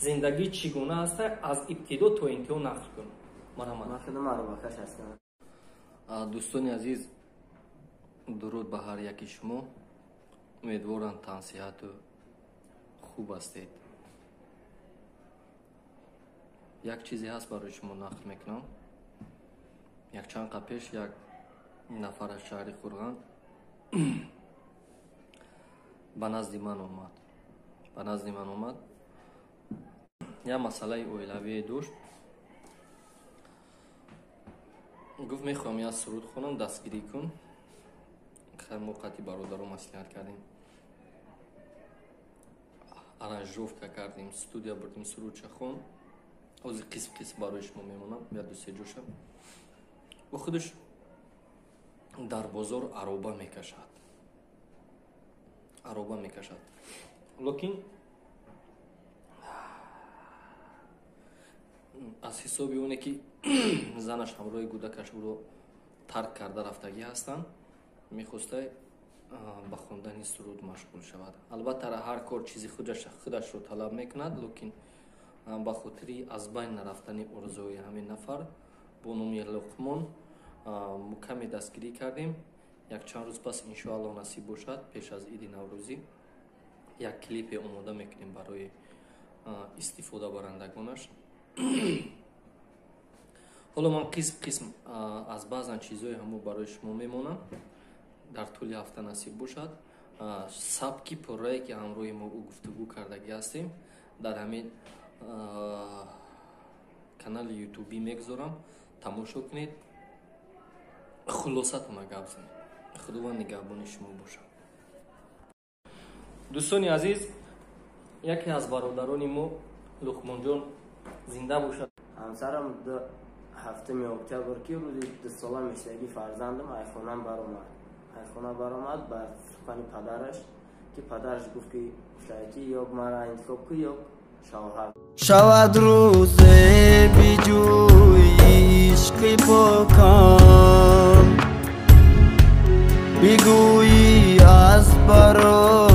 Зиндагӣ чӣ гуна аст, аз ибтидо то интиҳо нақл кун. Марҳамат. Ман худам аробакаш ҳастам. Дӯстони азиз, дуруд ба ҳар яки шумо. Умедворам тансиҳату хуб ҳастед. Як чизе ҳаст барои шумо нақл мекунам. Якчанд қабл пеш як нафар аз шаҳри Қурғон ба назди ман омад. Ба назди ман омад. Як масъалаи оилавие дошт. Гуфт мехоҳам як суруд хонам, дастгирӣ кун. Хайр, мо қатъи бародаро маслиҳат кардем, аранжировка кардем, студия бурдем, сурудша хон. Ҳозир қисм қисм барои шумо мемонам, як ду се ҷоша. Ӯ худаш дар бозор ароба мекашад, ароба мекашад, лекин аз ҳисоби оне ки занаш ҳамроҳи кӯдакаш ӯро тарк карда рафтагӣ ҳастанд, мехоста ба хондани суруд машғул шавад. Албатта ҳар кор чизи худашро талаб мекунад, лекин ба хотири аз байн нарафтани орзуи ҳамин нафар бо номи Луқмон мо каме дастгирӣ кардем. Якчанд рӯз пас иншоаллоҳ насиб бошад, пеш аз иди Наврӯзӣ як клипе омода мекунем барои истифодабарандагонаш. Ҳоло ман қисм қисм аз баъзан чизҳои ҳамо барои шумо мемонам. Дар тӯли ҳафта насиб бошад, сабки пуррае ки ҳамроҳи мо ӯ гуфтугӯ кардагӣ ҳастем, дар ҳамин канали ютубӣ мегузорам, тамошо кунед, хулосатона гап занед. Худованд нигаҳбони шумо бошад. Дӯстони азиз, яке аз бародарони мо Луқмонҷон зинда бошад. Ҳамсарам 7 октябр ки рӯзи 2 сола мешавагӣ фарзандам айхонам баромад. Айхона баромад ба сухани падараш, ки падараш гуфт ки гуфтае ки ё мара интихоб кун, ё шавҳар. Шавад рӯзе биҷӯи ишқи покам, бигӯӣ аз барои